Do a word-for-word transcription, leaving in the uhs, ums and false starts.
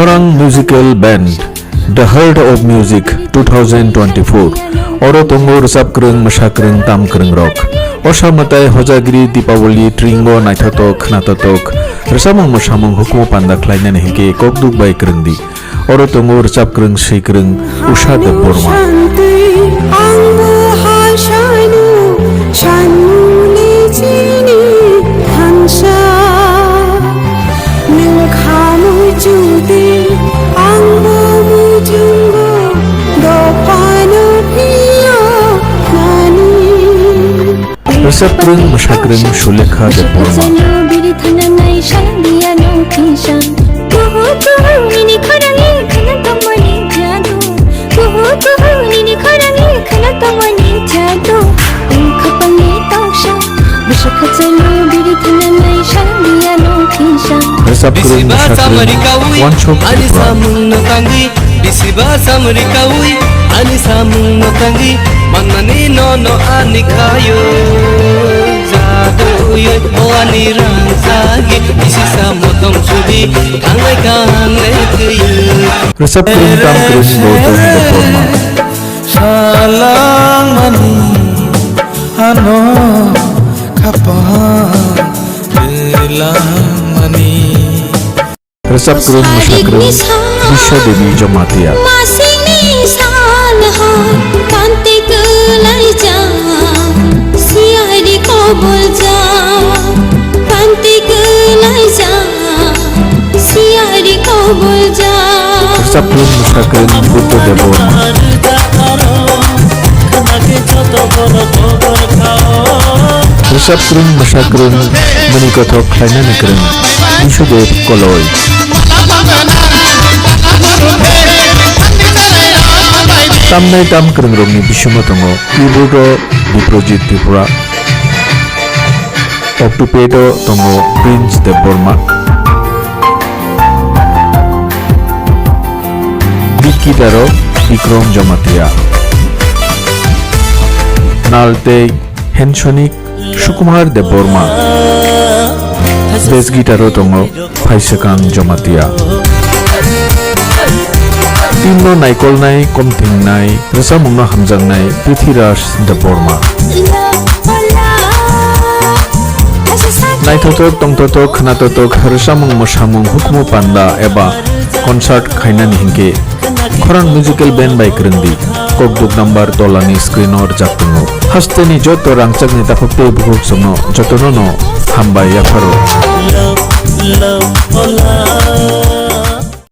Khorang Musical Band, The Heart of Music two thousand twenty-four. Oro tongo rwchap kwrwng, mwsa kwrwng, tam kwrwng rok. Osa mwtai, hojagri, Deepawali, tringo, naithotok, khwnatotok, rwchapmung mwsamung hukumu panda khlainani hinkhe kokduk bai kwrwng di. Oro tongo rwchap kwrwng, swi kwrwng Usha Debbarma. Rwchap kwrwng, mwsa kwrwng Sulekha Debbarma. Rwchap kwrwng, mwsa kwrwng Wansok Tripura. Bisiba samri kawi, ani samung no tangwi, manmani no no ani khayo. Jadui o ani rang sagi, isi samo tong sudi, kangai kangai kuyu. Rwchap kwrwng, tam kwrwng Gautam Debbarma. Salang mani ano khapang telang mani. Rwchap kwrwng, mwsa kwrwng Biswa Devi Jamatia. Masini salha kanti kwlaijak, siyari koboljak, kanti kwlaijak, siyari koboljak. Rwchap kwrwng, mwsa kwrwng Buddha Debbarma. Rwchap kwrwng, mwsa kwrwng, mani kothok khlainani kwrwng Bisudev Koloi. Tamnai tam kwrwng rokni bisingo tongo keyboard o Biprojit Tripura, octopad o tongo Prince Debbarma. Lead guitar o Bikrom Jamatia. Nal tei hand sonic Sukumar Debbarma. Bass guitar o tongo Phaisekang Jamatia. Team no naikolnai, komthingnai, rwchapmung no hamjaknai Prithviraj Debbarma. Naithotok, tongthotok, khwnathotok, rwchapmung, mwsamung, hukumu panda eba concert khainani hinkhe Khorang Musical Band bai kwrwng di. Kokduk number tolani screen o rwjak tongo. Hasteni joto rangchakni takhuk tei bukhuk chwngno jotono no hambai yapharo.